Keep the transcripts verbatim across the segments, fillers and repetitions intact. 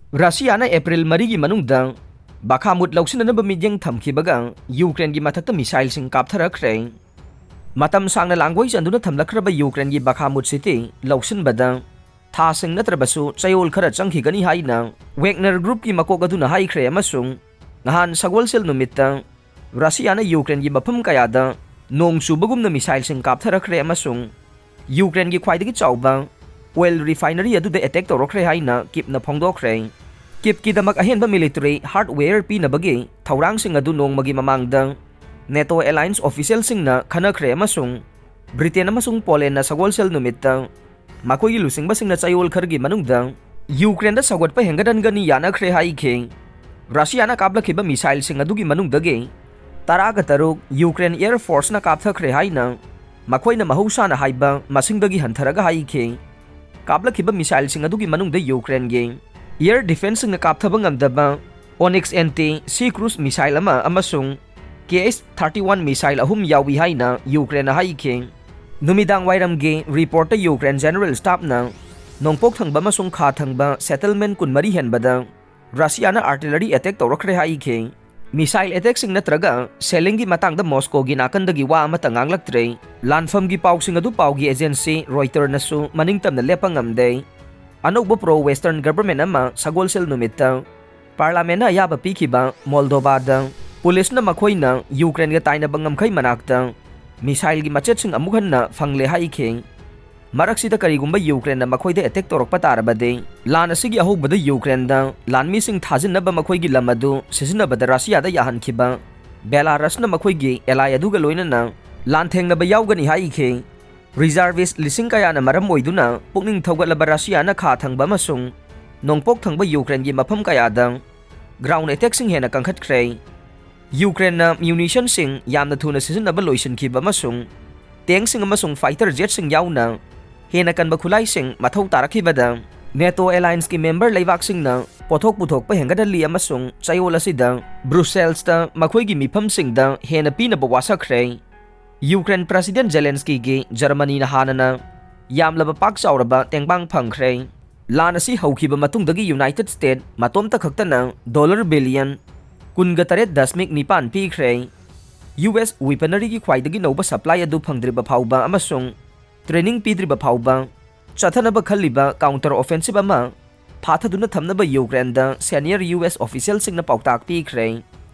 ꯔꯁꯤꯌꯥꯅ April ꯃꯔꯤꯒꯤ ꯃꯅꯨꯡꯗ ꯕꯥꯈꯥꯃꯨꯠ ꯂꯧꯁꯤꯟꯅꯅꯕ ꯃꯤꯠꯌꯦꯡ ꯊꯝꯈꯤꯕꯒ ꯌꯨꯀ꯭ꯔꯦꯟꯒꯤ ꯃꯊꯛꯇ ꯃꯤꯁꯥꯏꯜꯁꯤꯡ ꯀꯥꯞꯊꯔꯛꯈ꯭ꯔꯦ꯫ ꯃꯇꯝ ꯁꯥꯡꯅ ꯂꯥꯡꯒꯣꯏ ꯆꯟꯗꯨꯅ ꯊꯝꯂꯛꯈ꯭ꯔꯕ ꯌꯨꯀ꯭ꯔꯦꯟꯒꯤ ꯕꯥꯈꯥꯃꯨꯠ ꯁꯤꯇꯤ ꯂꯧꯁꯤꯟꯕꯗ ꯊꯥꯁꯤꯡ ꯅꯠꯇ꯭ꯔꯕꯁꯨ ꯆꯌꯣꯜ ꯈꯔ ꯆꯪꯈꯤꯒꯅꯤ ꯍꯥꯏꯅ ꯋꯦꯒꯅꯔ ꯒ꯭ꯔꯨꯞꯀꯤ ꯃꯀꯣꯛ ꯑꯗꯨꯅ ꯍꯥꯏꯈ꯭ꯔꯦ, ꯑꯃꯁꯨꯡ ꯅꯍꯥꯟ ꯁꯒꯣꯜꯁꯦꯜ ꯅꯨꯃꯤꯠꯇ ꯔꯁꯤꯌꯥꯅ ꯌꯨꯀ꯭ꯔꯦꯟꯒꯤ ꯃꯐꯝ ꯀꯌꯥꯗ ꯅꯣꯡ ꯆꯨꯕꯒꯨꯝꯅ ꯃꯤꯁꯥꯏꯜꯁꯤꯡ ꯀꯥꯞꯊꯔꯛꯈ꯭ꯔꯦ, ꯑꯃꯁꯨꯡ ꯌꯨꯀ꯭ꯔꯦꯟꯒꯤ ꯈ꯭ꯋꯥꯏꯗꯒꯤ ꯆꯥꯎꯕ ꯑꯣꯏꯜ ꯔꯤꯐꯥꯏꯅꯔꯤ ꯑꯗꯨꯗ ꯑꯦꯇꯦꯛ ꯇꯧꯔꯛꯈ꯭ꯔꯦ ꯍꯥꯏꯅ ꯀꯤꯞꯅ ꯐꯣꯡꯗꯣꯛꯈ꯭ꯔꯦ꯫ ꯀꯤꯞꯀꯤꯗꯃꯛ ꯑꯍꯦꯟꯕ ꯃꯤꯂꯤꯇꯔꯤ ꯍꯥꯔꯗꯋꯦꯌꯔ ꯄꯤꯅꯕꯒꯤ ꯊꯧꯔꯥꯡꯁꯤꯡ ꯑꯗꯨ ꯅꯣꯡꯃꯒꯤ ꯃꯃꯥꯡꯗ ꯅꯦꯇꯣ ꯑꯦꯂꯥꯌꯟꯁ ꯑꯣꯐꯤꯁꯤꯌꯦꯜꯁꯤꯡꯅ ꯈꯟꯅꯈ꯭ꯔꯦ, ꯑꯃꯁꯨꯡ ꯕ꯭ꯔꯤꯇꯦꯟ ꯑꯃꯁꯨꯡ ꯄꯣꯂꯦꯟꯅ ꯁꯒꯣꯜꯁꯦꯜ ꯅꯨꯃꯤꯠꯇ ꯃꯈꯣꯏꯒꯤ ꯂꯨꯆꯤꯡꯕꯁꯤꯡꯅ ꯆꯌꯣꯜ ꯈꯔꯒꯤ ꯃꯅꯨꯡꯗ ꯌꯨꯀ꯭ꯔꯦꯟꯗ ꯁꯧꯒꯠꯄ ꯍꯦꯟꯒꯠꯍꯟꯒꯅꯤ ꯌꯥꯅꯈ꯭ꯔꯦ ꯍꯥꯏꯈꯤ꯫ ꯔꯁꯤꯌꯥꯅ ꯀꯥꯞꯂꯛꯈꯤꯕ ꯃꯤꯁꯥꯏꯜꯁꯤꯡ ꯑꯗꯨꯒꯤ ꯃꯅꯨꯡꯗꯒꯤ ꯇꯔꯥꯒ ꯇꯔꯨꯛ ꯌꯨꯀ꯭ꯔꯦꯟ ꯑꯦꯌꯔ ꯐꯣꯔꯁꯅ ꯀꯥꯞꯊꯈ꯭ꯔꯦ ꯍꯥꯏꯅ ꯃꯈꯣꯏꯅ ꯃꯍꯧꯁꯥꯅ ꯍꯥꯏꯕ ꯃꯁꯤꯡꯗꯒꯤ ꯍꯟꯊꯔꯒ ꯍꯥꯏꯈꯤ꯫ ꯀꯥꯞꯂꯛꯈꯤꯕ ꯃꯤꯁꯥꯏꯜꯁꯤꯡ ꯑꯗꯨꯒꯤ ꯃꯅꯨꯡꯗ ꯌꯨꯀ꯭ꯔꯦꯟꯒꯤ ꯑꯦꯌꯔ ꯗꯤꯐꯦꯟꯁꯁꯤꯡꯅ ꯀꯥꯞꯊꯕ ꯉꯝꯗꯕ ꯑꯣꯅꯤꯛꯁ ꯑꯦꯟꯇꯤ ꯁꯤ ꯀ꯭ꯔꯨꯖ ꯃꯤꯁꯥꯏꯜ ꯑꯃ ꯑꯃꯁꯨꯡ ꯀꯦ ꯑꯩꯆ ꯊꯥꯔꯇꯤ ꯋꯥꯟ ꯃꯤꯁꯥꯏꯜ ꯑꯍꯨꯝ ꯌꯥꯎꯏ ꯍꯥꯏꯅ ꯌꯨꯀ꯭ꯔꯦꯟꯅ ꯍꯥꯏꯈꯤ꯫ ꯅꯨꯃꯤꯗꯥꯡ ꯋꯥꯏꯔꯝꯒꯤ ꯔꯤꯄꯣꯔꯠꯇ ꯌꯨꯀ꯭ꯔꯦꯟ ꯖꯦꯅꯔꯦꯜ ꯁ꯭ꯇꯥꯐꯅ ꯅꯣꯡꯄꯣꯛ ꯊꯪꯕ ꯑꯃꯁꯨꯡ ꯈꯥ ꯊꯪꯕ ꯁꯦꯇꯜꯃꯦꯟ ꯀꯨꯟꯃꯔꯤ ꯍꯦꯟꯕꯗ ꯔꯁꯤꯌꯥꯅ ꯑꯥꯔꯇꯤꯂꯔꯤ ꯑꯦꯇꯦꯛ ꯇꯧꯔꯛꯈ꯭ꯔꯦ ꯍꯥꯏꯈꯤ꯫ ꯃꯤꯁꯥꯏꯜ ꯑꯦꯇꯦꯛꯁꯤꯡ ꯅꯠꯇ꯭ꯔꯒ ꯁꯦꯂꯤꯡꯒꯤ ꯃꯇꯥꯡꯗ ꯃꯣꯁꯀꯣꯒꯤ ꯅꯥꯀꯟꯗꯒꯤ ꯋꯥ ꯑꯃꯠꯇ ꯉꯥꯡꯂꯛꯇ꯭ꯔꯦ꯫ ꯂꯥꯟꯐꯝꯒꯤ ꯄꯥꯎꯁꯤꯡ ꯑꯗꯨ ꯄꯥꯎꯒꯤ ꯑꯦꯖꯦꯟꯁꯤ ꯔꯣꯏꯇꯔꯅꯁꯨ ꯃꯅꯤꯡꯇꯝꯅ ꯂꯦꯞꯄ ꯉꯝꯗꯦ꯫ ꯑꯅꯧꯕ ꯄ꯭ꯔꯣ ꯋꯦꯁꯇꯔꯟ ꯒꯚꯔꯟꯃꯦꯟꯠ ꯑꯃ ꯁꯒꯣꯜꯁꯦꯜ ꯅꯨꯃꯤꯠꯇ ꯄꯥꯔꯂꯥꯃꯦꯟꯠꯅ ꯑꯌꯥꯕ ꯄꯤꯈꯤꯕ ꯃꯣꯜꯗꯣꯕꯥꯗ ꯄꯨꯂꯤꯁꯅ ꯃꯈꯣꯏꯅ ꯌꯨꯀ꯭ꯔꯦꯟꯒ ꯇꯥꯏꯅꯕ ꯉꯝꯈꯩ ꯃꯅꯥꯛꯇ ꯃꯤꯁꯥꯏꯜꯒꯤ ꯃꯆꯦꯠꯁꯤꯡ ꯑꯃꯨꯛ ꯍꯟꯅ ꯐꯪꯂꯦ ꯍꯥꯏꯈꯤ꯫ ꯃꯔꯛꯁꯤꯗ ꯀꯔꯤꯒꯨꯝꯕ ꯌꯨꯀ꯭ꯔꯦꯟꯅ ꯃꯈꯣꯏꯗ ꯑꯦꯇꯦꯛ ꯇꯧꯔꯛꯄ ꯇꯥꯔꯕꯗꯤ, ꯂꯥꯟ ꯑꯁꯤꯒꯤ ꯑꯍꯧꯕꯗ ꯌꯨꯀ꯭ꯔꯦꯟꯗ ꯂꯥꯟꯃꯤꯁꯤꯡ ꯊꯥꯖꯤꯟꯅꯕ ꯃꯈꯣꯏꯒꯤ ꯂꯝ ꯑꯗꯨ ꯁꯤꯖꯤꯟꯅꯕꯗ ꯔꯁꯤꯌꯥꯗ ꯌꯥꯍꯟꯈꯤꯕ ꯕꯦꯂꯥꯔꯁꯅ ꯃꯈꯣꯏꯒꯤ ꯑꯦꯂꯥꯏ ꯑꯗꯨꯒ ꯂꯣꯏꯅꯅ ꯂꯥꯟꯊꯦꯡꯅꯕ ꯌꯥꯎꯒꯅꯤ ꯍꯥꯏꯈꯤ꯫ ꯔꯤꯖꯥꯔꯚꯤꯁ ꯂꯤꯁꯤꯡ ꯀꯌꯥꯅ ꯃꯔꯝ ꯑꯣꯏꯗꯨꯅ ꯄꯨꯛꯅꯤꯡ ꯊꯧꯒꯠꯂꯕ ꯔꯁꯤꯌꯥꯅ ꯈꯥ ꯊꯪꯕ ꯑꯃꯁꯨꯡ ꯅꯣꯡꯄꯣꯛ ꯊꯪꯕ ꯌꯨꯀ꯭ꯔꯦꯟꯒꯤ ꯃꯐꯝ ꯀꯌꯥꯗ ꯒ꯭ꯔꯥꯎꯟ ꯑꯦꯇꯦꯛꯁꯤꯡ ꯍꯦꯟꯅ ꯀꯟꯈꯠꯈ꯭ꯔꯦ꯫ ꯌꯨꯀ꯭ꯔꯦꯟꯅ ꯃ꯭ꯌꯨꯅꯤꯁꯟꯁꯤꯡ ꯌꯥꯝꯅ ꯊꯨꯅ ꯁꯤꯖꯤꯟꯅꯕ ꯂꯣꯏꯁꯤꯟꯈꯤꯕ ꯑꯃꯁꯨꯡ ꯇꯦꯡꯁꯤꯡ ꯑꯃꯁꯨꯡ ꯐꯥꯏꯇꯔ ꯖꯦꯠꯁꯤꯡ ꯌꯥꯎꯅ ꯍꯦꯟꯅ ꯀꯟꯕ ꯈꯨꯠꯂꯥꯏꯁꯤꯡ ꯃꯊꯧ ꯇꯥꯔꯛꯈꯤꯕꯗ, ꯅꯦꯇꯣ ꯑꯦꯂꯥꯌꯟꯁꯀꯤ ꯃꯦꯝꯕꯔ ꯂꯩꯕꯥꯛꯁꯤꯡꯅ ꯄꯣꯠꯊꯣꯛ ꯄꯨꯊꯣꯛꯄ ꯍꯦꯟꯒꯠꯍꯜꯂꯤ ꯑꯃꯁꯨꯡ ꯆꯌꯣꯜ ꯑꯁꯤꯗ ꯕ꯭ꯔꯨꯁꯦꯜꯁꯇ ꯃꯈꯣꯏꯒꯤ ꯃꯤꯐꯝꯁꯤꯡꯗ ꯍꯦꯟꯅ ꯄꯤꯅꯕ ꯋꯥꯁꯛꯈ꯭ꯔꯦ꯫ ꯌꯨꯀ꯭ꯔꯦꯟ ꯄ꯭ꯔꯦꯁꯤꯗꯦꯟꯠ ꯖꯦꯂꯦꯟꯁꯀꯤꯒꯤ ꯖꯔꯃꯅꯤꯅ ꯍꯥꯟꯅꯅ ꯌꯥꯝꯂꯕ ꯄꯥꯛ ꯆꯥꯎꯔꯕ ꯇꯦꯡꯕꯥꯡ ꯐꯪꯈ꯭ꯔꯦ꯫ ꯂꯥꯟ ꯑꯁꯤ ꯍꯧꯈꯤꯕ ꯃꯇꯨꯡꯗꯒꯤ United States ꯃꯇꯣꯝꯇ ꯈꯛꯇꯅ dollar billion ꯀꯨꯟꯒ ꯇꯔꯦꯠ ꯗꯁꯃꯤꯛ ꯅꯤꯄꯥꯟ ꯄꯤꯈ꯭ꯔꯦ꯫ U S weaponryꯒꯤ ꯈ꯭ꯋꯥꯏꯗꯒꯤ ꯅꯧꯕ supply ꯑꯗꯨ ꯐꯪꯗ꯭ꯔꯤꯕ ꯐꯥꯎꯕ ꯑꯃꯁꯨꯡ training ꯄꯤꯗ꯭ꯔꯤꯕ ꯐꯥꯎꯕ ꯆꯠꯊꯅꯕ ꯈꯜꯂꯤꯕ counter offensive ꯑꯃ ꯐꯥꯊꯗꯨꯅ ꯊꯝꯅꯕ ꯌꯨꯀ꯭ꯔꯦꯟꯗ senior U S officialꯁꯤꯡꯅ ꯄꯥꯎꯇꯥꯛ ꯄꯤꯈ꯭ꯔꯦ꯫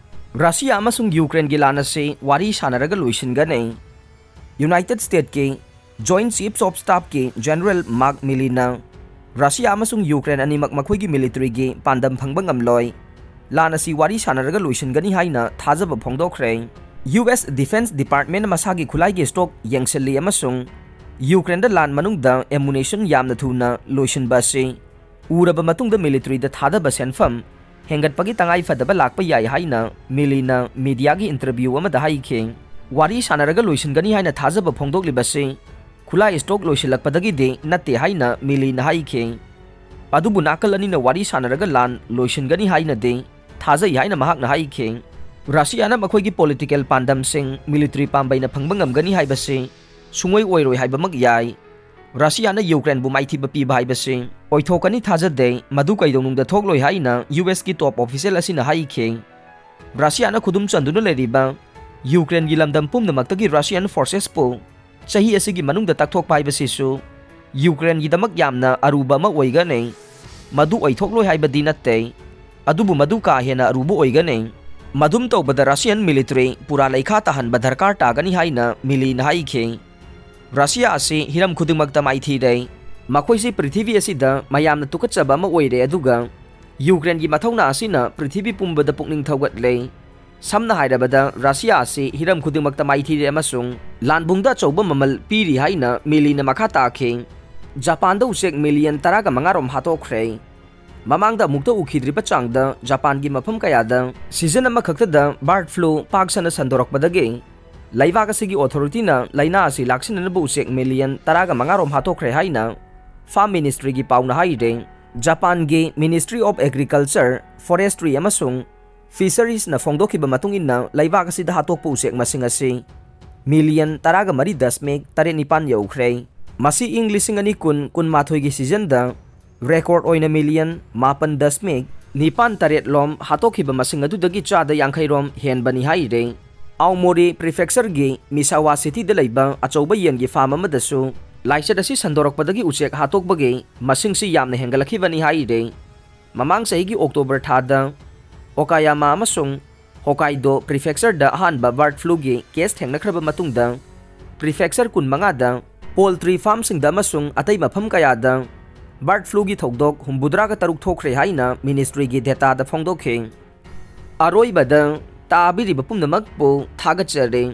ꯔꯁꯤꯌꯥ ꯑꯃꯁꯨꯡ ꯌꯨꯀ꯭ꯔꯦꯟꯒꯤ ꯂꯥꯟ ꯑꯁꯤ ꯋꯥꯔꯤ ꯁꯥꯟꯅꯔꯒ ꯂꯣꯏꯁꯤꯟꯒꯅꯤ꯫ United Statesꯀꯤ Joint Chiefs of Staffꯀꯤ General Mark Milleyꯅ ꯔꯁꯤꯌꯥ ꯑꯃꯁꯨꯡ ꯌꯨꯀ꯭ꯔꯦꯟ ꯑꯅꯤꯃꯛ ꯃꯈꯣꯏꯒꯤ militaryꯒꯤ ꯄꯥꯟꯗꯝ ꯐꯪꯕ ꯉꯝꯂꯣꯏ, ꯂꯥꯟ ꯑꯁꯤ ꯋꯥꯔꯤ ꯁꯥꯟꯅꯔꯒ ꯂꯣꯏꯁꯤꯟꯒꯅꯤ ꯍꯥꯏꯅ ꯊꯥꯖꯕ ꯐꯣꯡꯗꯣꯛꯈ꯭ꯔꯦ꯫ U S Defense Department ꯃꯁꯥꯒꯤ ꯈꯨꯠꯂꯥꯏꯒꯤ stock ꯌꯦꯡꯁꯤꯜꯂꯤ ꯑꯃꯁꯨꯡ ꯌꯨꯀ꯭ꯔꯦꯟꯗ ꯂꯥꯟ ꯃꯅꯨꯡꯗ ammunition ꯌꯥꯝꯅ ꯊꯨꯅ ꯂꯣꯏꯁꯤꯟꯕ ꯑꯁꯤ ꯎꯔꯕ ꯃꯇꯨꯡꯗ militaryꯗ ꯊꯥꯗꯕ ꯁꯦꯟꯐꯝ ꯍꯦꯟꯒꯠꯄꯒꯤ ꯇꯉꯥꯏ ꯐꯗꯕ ꯂꯥꯛꯄ ꯌꯥꯏ ꯍꯥꯏꯅ Milleyꯅ mediaꯒꯤ interview ꯑꯃꯗ ꯍꯥꯏꯈꯤ꯫ ꯋꯥꯔꯤ ꯁꯥꯟꯅꯔꯒ ꯂꯣꯏꯁꯤꯟꯒꯅꯤ ꯍꯥꯏꯅ ꯊꯥꯖꯕ ꯐꯣꯡꯗꯣꯛꯂꯤꯕꯁꯤ ꯈꯨꯠꯂꯥꯏ stock ꯂꯣꯏꯁꯤꯜꯂꯛꯄꯗꯒꯤꯗꯤ ꯅꯠꯇꯦ ꯍꯥꯏꯅ Milleyꯅ ꯍꯥꯏꯈꯤ꯫ ꯑꯗꯨꯕꯨ ꯅꯥꯀꯜ ꯑꯅꯤꯅ ꯋꯥꯔꯤ ꯁꯥꯟꯅꯔꯒ ꯂꯥꯟ ꯂꯣꯏꯁꯤꯟꯒꯅꯤ ꯍꯥꯏꯅꯗꯤ ꯊꯥꯖꯩ ꯍꯥꯏꯅ ꯃꯍꯥꯛꯅ ꯍꯥꯏꯈꯤ꯫ ꯔꯁꯤꯌꯥꯅ ꯃꯈꯣꯏꯒꯤ political ꯄꯥꯟꯗꯝꯁꯤꯡ military ꯄꯥꯝꯕꯩꯅ ꯐꯪꯕ ꯉꯝꯒꯅꯤ ꯍꯥꯏꯕꯁꯤ ꯁꯨꯡꯑꯣꯏ ꯑꯣꯏꯔꯣꯏ ꯍꯥꯏꯕꯃꯛ ꯌꯥꯏ꯫ ꯔꯁꯤꯌꯥꯅ ꯌꯨꯀ꯭ꯔꯦꯟꯕꯨ ꯃꯥꯏꯊꯤꯕ ꯄꯤꯕ ꯍꯥꯏꯕꯁꯤ ꯑꯣꯏꯊꯣꯛꯀꯅꯤ ꯊꯥꯖꯗꯦ, ꯃꯗꯨ ꯀꯩꯗꯧꯅꯨꯡꯗ ꯊꯣꯛꯂꯣꯏ ꯍꯥꯏꯅ U Sꯀꯤ top official ꯑꯁꯤꯅ ꯍꯥꯏꯈꯤ꯫ ꯔꯁꯤꯌꯥꯅ ꯈꯨꯗꯨꯝ ꯆꯟꯗꯨꯅ ꯂꯩꯔꯤꯕ ꯌꯨꯀ꯭ꯔꯦꯟꯒꯤ ꯂꯝꯗꯝ ꯄꯨꯝꯅꯃꯛꯇꯒꯤ Russian forcesꯄꯨ ꯆꯍꯤ ꯑꯁꯤꯒꯤ ꯃꯅꯨꯡꯗ ꯇꯛꯊꯣꯛꯄ ꯍꯥꯏꯕꯁꯤꯁꯨ ꯌꯨꯀ꯭ꯔꯦꯟꯒꯤꯗꯃꯛ ꯌꯥꯝꯅ ꯑꯔꯨꯕ ꯑꯃ ꯑꯣꯏꯒꯅꯤ꯫ ꯃꯗꯨ ꯑꯣꯏꯊꯣꯛꯂꯣꯏ ꯍꯥꯏꯕꯗꯤ ꯅꯠꯇꯦ, ꯑꯗꯨꯕꯨ ꯃꯗꯨ ꯀꯥ ꯍꯦꯟꯅ ꯑꯔꯨꯕ ꯑꯣꯏꯒꯅꯤ꯫ ꯃꯗꯨꯝ ꯇꯧꯕꯗ Russian military ꯄꯨꯔꯥ ꯂꯩꯈꯥ ꯇꯥꯍꯟꯕ ꯗꯔꯀꯥꯔ ꯇꯥꯒꯅꯤ ꯍꯥꯏꯅ Milleyꯅ ꯍꯥꯏꯈꯤ꯫ ꯔꯁꯤꯌꯥ ꯑꯁꯤ ꯍꯤꯔꯝ ꯈꯨꯗꯤꯡꯃꯛꯇ ꯃꯥꯏꯊꯤꯔꯦ꯫ ꯃꯈꯣꯏꯁꯤ ꯄ꯭ꯔꯤꯊꯤꯕꯤ ꯑꯁꯤꯗ ꯃꯌꯥꯝꯅ ꯇꯨꯀꯠꯆꯕ ꯑꯃ ꯑꯣꯏꯔꯦ, ꯑꯗꯨꯒ ꯌꯨꯀ꯭ꯔꯦꯟꯒꯤ ꯃꯊꯧꯅꯥ ꯑꯁꯤꯅ ꯄ꯭ꯔꯤꯊꯤꯕꯤ ꯄꯨꯝꯕꯗ ꯄꯨꯛꯅꯤꯡ ꯊꯧꯒꯠꯂꯦ꯫ ꯁꯝꯅ ꯍꯥꯏꯔꯕꯗ, ꯔꯁꯤꯌꯥ ꯑꯁꯤ ꯍꯤꯔꯝ ꯈꯨꯗꯤꯡꯃꯛꯇ ꯃꯥꯏꯊꯤꯔꯦ ꯑꯃꯁꯨꯡ ꯂꯥꯟꯕꯨꯡꯗ ꯑꯆꯧꯕ ꯃꯃꯜ ꯄꯤꯔꯤ ꯍꯥꯏꯅ Milleyꯅ ꯃꯈꯥ ꯇꯥꯈꯤ꯫ ꯖꯄꯥꯟꯗ ꯎꯆꯦꯛ million ꯇꯔꯥꯒ ꯃꯉꯥ ꯔꯣꯝ ꯍꯥꯠꯇꯣꯛꯈ꯭ꯔꯦ꯫ ꯃꯃꯥꯡꯗ ꯑꯃꯨꯛꯇ ꯎꯈꯤꯗ꯭ꯔꯤꯕ ꯆꯥꯡꯗ ꯖꯄꯥꯟꯒꯤ ꯃꯐꯝ ꯀꯌꯥꯗ season ꯑꯃꯈꯛꯇꯗ bird flu ꯄꯥꯛ ꯁꯟꯅ ꯁꯟꯗꯣꯔꯛꯄꯗꯒꯤ ꯂꯩꯕꯥꯛ ꯑꯁꯤꯒꯤ authorityꯅ ꯂꯥꯏꯅꯥ ꯑꯁꯤ ꯂꯥꯛꯁꯤꯟꯅꯅꯕ ꯎꯆꯦꯛ million ꯇꯔꯥꯒ ꯃꯉꯥ ꯔꯣꯝ ꯍꯥꯠꯇꯣꯛꯈ꯭ꯔꯦ ꯍꯥꯏꯅ Farm Ministryꯒꯤ ꯄꯥꯎꯅ ꯍꯥꯏꯔꯦ꯫ ꯖꯄꯥꯟꯒꯤ Ministry of Agriculture, Forestry ꯑꯃꯁꯨꯡ Fisheries ꯅ ꯐꯣꯡꯗꯣꯛꯈꯤꯕ ꯃꯇꯨꯡ ꯏꯟꯅ, ꯂꯩꯕꯥꯛ ꯑꯁꯤꯗ ꯍꯥꯠꯇꯣꯛꯄ ꯎꯆꯦꯛ ꯃꯁꯤꯡ ꯑꯁꯤ million ꯇꯔꯥꯒ ꯃꯔꯤ ꯗꯁꯃꯤꯛ ꯇꯔꯦꯠ ꯅꯤꯄꯥꯟ ꯌꯧꯈ꯭ꯔꯦ꯫ ꯃꯁꯤ ꯏꯪ ꯂꯤꯁꯤꯡ ꯑꯅꯤ ꯀꯨꯟ, ꯀꯨꯟꯃꯥꯊꯣꯏꯒꯤ seasonꯗ record ꯑꯣꯏꯅ million ꯃꯥꯄꯟ ꯗꯁꯃꯤꯛ ꯅꯤꯄꯥꯟ ꯇꯔꯦꯠ ꯂꯣꯝ ꯍꯥꯠꯇꯣꯛꯈꯤꯕ ꯃꯁꯤꯡ ꯑꯗꯨꯗꯒꯤ ꯆꯥꯗ ꯌꯥꯡꯈꯩ ꯔꯣꯝ ꯍꯦꯟꯕꯅꯤ ꯍꯥꯏꯔꯦ꯫ ꯑꯥꯎꯃꯣꯔꯤ prefecture ꯒꯤ ꯃꯤꯁꯥꯋꯥ city ꯗ ꯂꯩꯕ ꯑꯆꯧꯕ ꯌꯦꯟꯒꯤ farm ꯑꯃꯗꯁꯨ ꯂꯥꯏꯆꯠ ꯑꯁꯤ ꯁꯟꯗꯣꯔꯛꯄꯗꯒꯤ ꯎꯆꯦꯛ ꯍꯥꯠꯇꯣꯛꯄꯒꯤ ꯃꯁꯤꯡꯁꯤ ꯌꯥꯝꯅ ꯍꯦꯟꯒꯠꯂꯛꯈꯤꯕꯅꯤ ꯍꯥꯏꯔꯦ꯫ ꯃꯃꯥꯡ ꯆꯍꯤꯒꯤ October ꯊꯥꯗ ꯑꯣꯀꯥꯌꯥꯃꯥ ꯑꯃꯁꯨꯡ ꯍꯣꯀꯥꯏꯗꯣ prefecture ꯗ ꯑꯍꯥꯟꯕ bird flu ꯒꯤ case ꯊꯦꯡꯅꯈ꯭ꯔꯕ ꯃꯇꯨꯡꯗ, prefecture ꯀꯨꯟꯃꯉꯥꯗ poultry farm ꯁꯤꯡꯗ ꯑꯃꯁꯨꯡ ꯑꯇꯩ ꯃꯐꯝ ꯀꯌꯥꯗ bird flu ꯒꯤ ꯊꯧꯗꯣꯛ ꯍꯨꯝꯐꯨꯇꯔꯥꯒ ꯇꯔꯨꯛ ꯊꯣꯛꯈ꯭ꯔꯦ ꯍꯥꯏꯅ ministry ꯒꯤ data ꯗ ꯐꯣꯡꯗꯣꯛꯈꯤ꯫ ꯑꯔꯣꯏꯕꯗ, ꯇꯥꯕꯤꯔꯤꯕ ꯄꯨꯝꯅꯃꯛꯄꯨ ꯊꯥꯒꯠꯆꯔꯤ꯫